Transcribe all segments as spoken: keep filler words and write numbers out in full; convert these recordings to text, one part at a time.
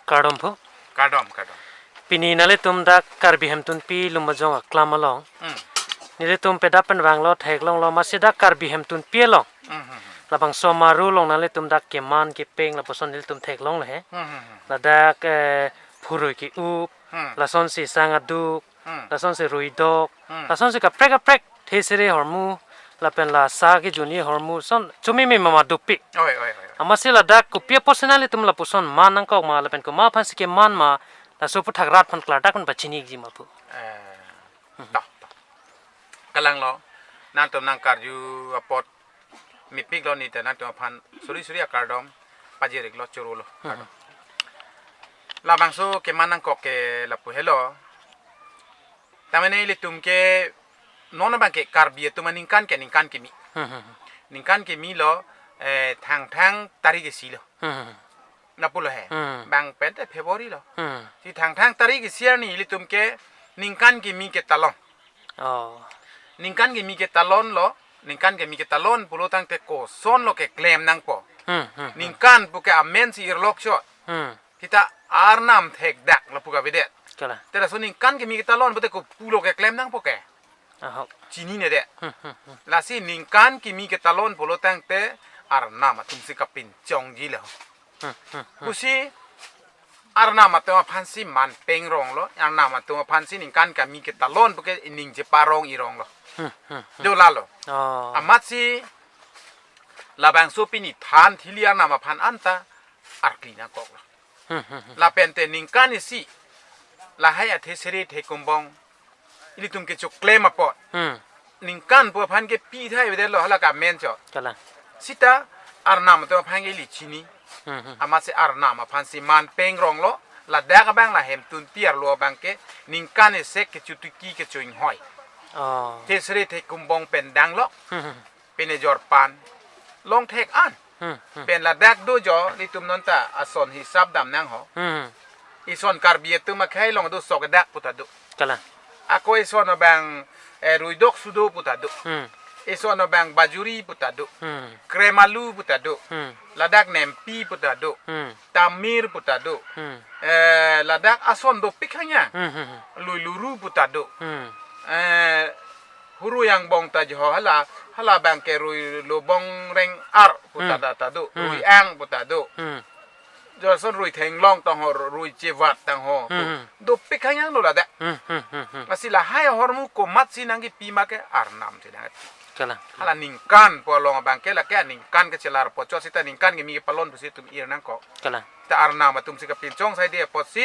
Kardom phu. Kardom, kardom. Pini nanglitum dak Karbi Hemtunpi Lumbajong aklam along. Hmm. Nelitum pedap pen vanglo, theklonglo, amatsi dak Karbi Hemtunpi along. Hmm, hmm, hmm. Labangso amaru along nanglitum dak keman kepeng lapuson nelitum theklonglo he. Hmm, hmm, hmm. Ladak, eh, phurui ke-up, Hmm. lasonsi sang aduk, Hmm. lasonsi ruidok, Hmm. lasonsi kaprek kaprek, thesere ahormu, lapen la sa kejuni ahormu, son chomeme mama dopik. Oi, oi, oi, oi. Amatsi ladak kopi apotsi nanglitum lapuson man nangkok ma, lapen komat aphansi keman ma, laso aputhak rat aphan klardak pen pachini-ikji ma phu. Eh, to, to. Kalanglo, nangtum nangkarju apot mepiklo, neta nangtum aphan suri suri akardom pajir-iklo, chorolo. Hmm. Labangso keman nangkok ke lapu helo. Tamane ilitum ke non abang ke Karbi atum aningkan ke ningkan kimi. Hmm, hmm, hmm. Ningkan kimi lo, eh, Thangthang tarik isi lo. Hmm, hmm, hmm. Lapulo he. Hmm. Bang pen te February lo. Hmm. Si Thangthang tarik isi arni ilitum ke ningkan kimi ketalon. Oh. Ningkan kimi ketalonlo, ningkan kimi ketalon pulo tangte kosonlo keklem nangpo. Hmm, hmm, hmm. Ningkan pu ke amensi irlok chot. Hmm. Kita Arnam thekdak lapu kavedet. Kalang. Te laso ningkan kimi ketalon pute kopulo keklem nangpo ke. Ahok. Chinine det. Hmm, hmm, hmm. Lasi ningkan kimi ketalon pulo tangte Arnam atumsi kapinchongji lo. Hmm, hmm, hmm. Pusi Arnam atum aphansi man pengronglo, Arnam atum aphansi ningkan kimi ketalon pu ke ining cheparong-ironglo. Hmm, hmm, hmm. Do lalo. Oh. Amatsi labangso pini than thili Arnam aphan anta arkli nangkoklo. Hmm, hmm, hmm. Lapen te ningkan isi lahai athesere thekumbong ilitum kechoklem apot. Hmm. Ningkan pu aphan ke pi thai avedetlo, hala ke amen chot. Kalang. Sita Arnam atum aphan ke ili chini. Hmm, hmm. Amatsi Arnam aphansi man pengronglo, ladak abang la Hemtunpi arlo abang ke ningkan isek kechotiki kecho-inghoi. Oh. Thesere thekumbong pen danglo. Hmm, hmm. Pine jorpan longthek an. Hmm, hmm. Pen ladak do jo, ilitum nonta ason hisap dam nangho. Hmm. Ison Karbi atum akhei along do sok dak puta do. Kalang. Ako ison abang, eh, ruidok sudo puta do. Hmm. Ison abang bajuri puta do. Hmm. Kremalu puta do. Hmm. Ladak nempi puta do. Hmm. Tamir puta do. Hmm. Eh, ladak ason dopik hanya. Hmm, hmm, hmm. Lui luru puta do. Hmm. Eh, hurui angbong ta jo hala, hala abang ke rui lubong reng ar puta Hmm. da ta do. Hmm. Rui ang puta do. Hmm. Joson rui thenglong tangho, rui chevat tangho. Hmm. Dopik hanya lo ladak. Hmm, hmm, hmm, hmm. Lasi lahai ahormu komatsi nangkepi ma ke Arnamsi nangkepi. Kalang. Hala ningkan pu along abang ke lake ningkan kechelar apot chot sita ningkan kimi kepalon pusi itum ir nangkok. Kalang. Ta Arnam atumsi kapinchong saide apotsi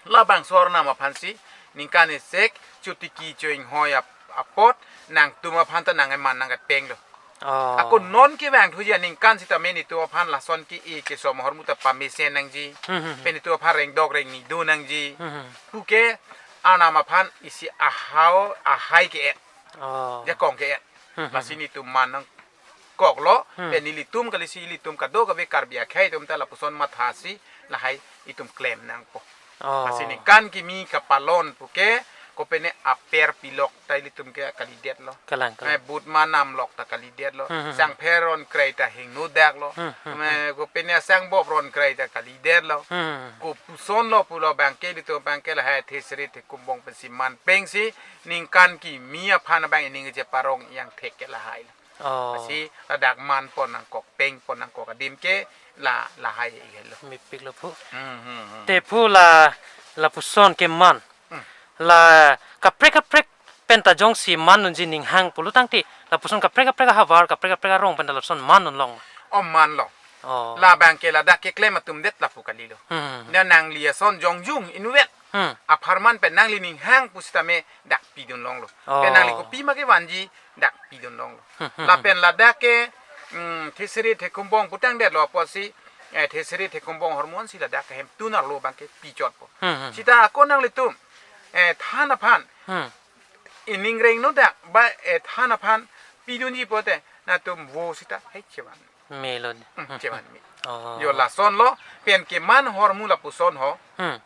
labangso Arnam aphansi ningkan isek chotiki cho-inghoi ap-, apot nangtum aphan ta nangkeman nangkepenglo. Oh. Ako non kevang thuji aningkan sitame nelitum aphan lason ke-e kesom ahormu ta pamesen nangji. Hmm, hmm, hmm. Pen nelitum aphan rengdok rengni do nangji. Hmm, hmm. Pu ke Arnam aphan isi ahao ahai ke-et. Oh. Jakong ke-et. Hmm, hmm, Lasi hmm. nelitum man nangkoklo, Hmm. pen nelitum kalisi ilitum kadokave Karbi akhei atum ta lapuson mathasi lahai itum klem nangpo. Oh. Lasi ningkan kimi kepalon pu ke, kopine aper pilok ta ilitum ke kalidetlo. Kalang, kalang. Eh, but manam lok ta kalidetlo. Hmm, hmm, hmm. Sangpher ron krei ta hingno daklo. Hmm, hmm, hmm. Eh, kopine sangbop ron krei ta kalidetlo. Hmm. Kopusonlo pulo abang ke ilitum abang ke lahai thesere thekumbong pensi man pengsi ningkan kimi aphan abang ining cheparong-i angthek ke lahai lo. Oh. Lasi ladak man pon nangkok peng pon nangkok adim ke la lahai helo. Mepiklo phu. Hmm, hmm, hmm. Te phu la, lapuson keman. Hmm. La kaprek kaprek pen ta jongsi man unji ning hang pulo tangte, lapuson kaprek kaprek ahavar, kaprek kaprek arong pen ta lapuson man unlong. Om manlo. Oh. Labang ke ladak keklem atum det lapu kalilo. Hmm. Na nangli ason jongjung inutvet. Hmm. Apharman pen nangli ning hang pusitame dak pidun longlo. Oh. Pen nangli kopi ma kevanji dak pidun longlo. Hmm, hmm, Lapen hmm. ladak ke, mm, thesere thekumbong putang detlo apotsi, eh, thesere thekumbong ahormu ansi ladak ke Hemtun arlo abang ke pichotpo. Hmm, hmm. Sita ako nanglitum, eh, than aphan, Hmm. ining rengno dak ba, eh, than aphan pidunji pote, nangtum vo sita, hei chevan. Melo. Hmm, chevan me. Oh. Jo lasonlo, pen keman ahormu lapuson ho. Hmm.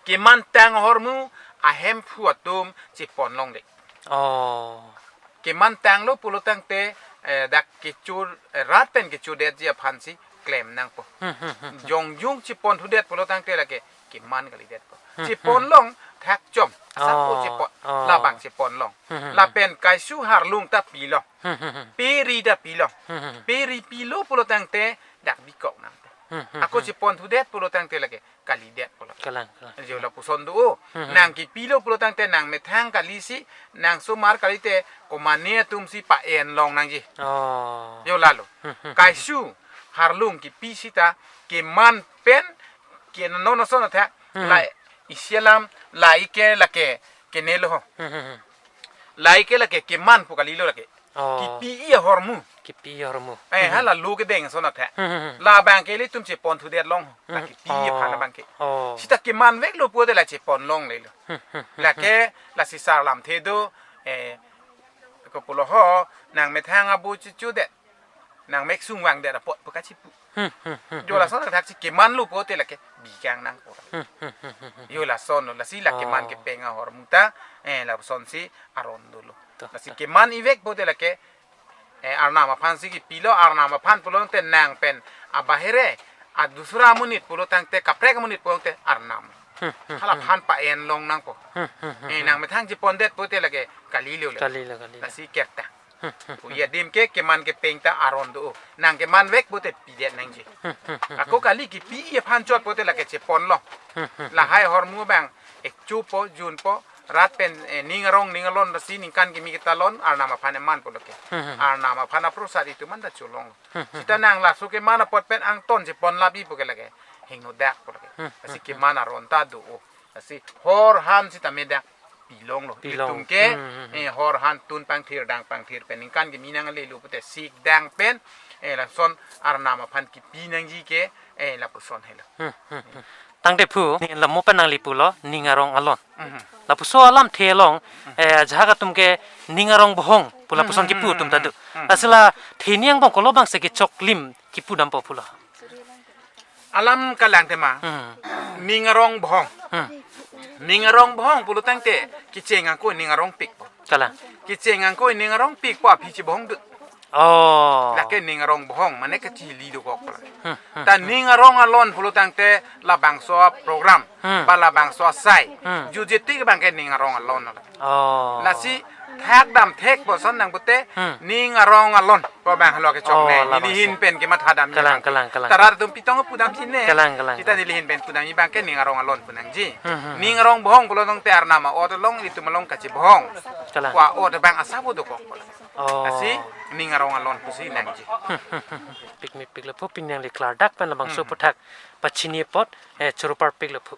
Kemantang ahormu ahemphu atum chepon longde. Oh. Kemantanglo pulo tangte, eh, dak kecho, eh, rat pen kechodetji aphansi klem nangpo. Hmm, hmm, hmm, hmm. Jongjung chepon thudet pulo tangte lake keman kalidetpo. Hmm, hmm. Chepon long thak chom. Asap po Oh, chepon. Oh. Labang chepon long. Hmm, hmm, hmm. Lapen kaisu harlung ta pilong. Hmm, hmm, hmm. Pe ri ta pilong. Hmm, hmm, hmm. Pe ri pilo pulo tangte dak bikok nangpo. Hmm, hmm, Ako hmm. chepon thudet pulo tangte lake kalidet pulo. Kalang, kalang. Jo lapuson do. Hmm, hmm. Nang kipilo pulo tangte nang methang kali si, nang somar kalite, komane atum si pa-en long nangji. Oh. Jo lalo. Hmm, hmm, hmm. Kaisu harlung kipi sita keman pen, ke non ason athak, Hmm. la isi alam, la ike lake kenelo ho. Hmm, hmm, hmm. La ike lake keman pu kalilo lake. Oh. Kipi-i ahormu. Kipi-i ahormu. Eh, Hmm. hala lo kedeng ason athak. Hmm, hmm, hmm. Labang ke ilitum chepon thudet long. La Hmm. kipi-i aphan Oh. abang ke. Oh. Sita keman veklo pulote la chepon longlelo. Hmm, hmm, hmm, Lake, hmm. lasi sar lamthe do, eh, kopulo ho, nang methang abu chuchudet. Nang mek sungvangdet apot pu kachipu. Hmm, hmm, hmm, Jo hmm. lason athak si kemanlo pulote lake bikang nangpo. Hmm, hmm, hmm, hmm, hmm. Jo lasonlo, lasi la keman Oh. kepeng ahormu ta, eh, lason si aron dolo. To, Lasi to. keman ivek pulote lake, eh, arnam aphan si kipilo, arnam aphan pulo tangte nang pen abahere, adusra amonit pulo tangte, kaprek amonit pulo tangte arnam. Hmm, hmm, Hala hmm. aphan pa-en long nangpo. Hmm, hmm, hmm, Eh, hmm. nang methang chepondet pulote lake kalilo le. Kalilo, kalilo. Lasi kerta. Hmm, hmm, Pu hmm. ya adim ke keman kepeng ta aron do. Nang keman vek pulote pidet nangji. Hmm, hmm, hmm, Ako hmm. kali kipi-i aphan chot pulote lake chepon long. Hmm, hmm, hmm. Lahai ahormu abang, eh, chupo, junpo, rat pen, eh, ning arong, ning alon, lasi ningkan kimi kita lon, arnam aphan eman pulo ke. Hmm, hmm, hmm. Arnam aphan aprosad itum anta cholong. Hmm, hmm, Sita hmm. nang laso keman apot pen angton chepon labi puke lake. Hingno dak pulo ke. Hmm, Lasi hmm, hmm. keman aron ta do. Lasi hor han sita me dak pilonglo. Pilong. Itum ke, Hmm, hmm, hmm. eh, hor han tun pangthir dang pangthir pen ningkan kimi nanglelo pulote sik dang pen, eh, lason arnam aphan kipi nangji ke, eh, lapuson helo. Hmm, hmm, hmm. Tangte phu, ning lamo pen nangli pulo, ning arong alon. Mhm. Lapuson alamthe along, eh, ajahak atum ke ning arong bohong, pu lapuson Mhm, kipu mhm, atum ta do. mhm, mhm. Lasi la theni angbong kolo abang si kechoklim kipu dampo pulo. Alam kalang tema, Hmm. ning arong bohong. Hmm. Ning arong bohong pulo tangte, kecheng angko ning arong pikpo. Kalang. Kecheng angko ning arong pikpo aphi chebohong do. Oh. Lake ning arong bohong, mane kachili dokok pala. Hmm, hmm, Ta hmm. ning arong alon pulo tangte labangso program, Hmm. ba labangso asai. Hmm. Jutje tik abang ke ning arong alon. Oh. Lasi thak dam thek boson nang pute Hmm. ning arong alon. Ko abang halo kechok Oh, ne. labangso. Nelihin pen kematha dam Kalang, abang ke. kalang, kalang. Tarar atum pitong pudam sine. Kalang, kalang, Kita kalang. nelihin pen pudam abang ke ning arong alon pu nangji. Hmm, hmm, hmm. Ning arong bohong pulo tangte arnam a-ot along itum along kachebohong. Kalang. Ko a-ot abang asabo dokok. Oh. Lasi ning arong alon pusi nangji. Pik mepiklo phu, pini nangli klardak pen labangso Hmm. aphuthak pachini apot, eh, choro parpiklo phu.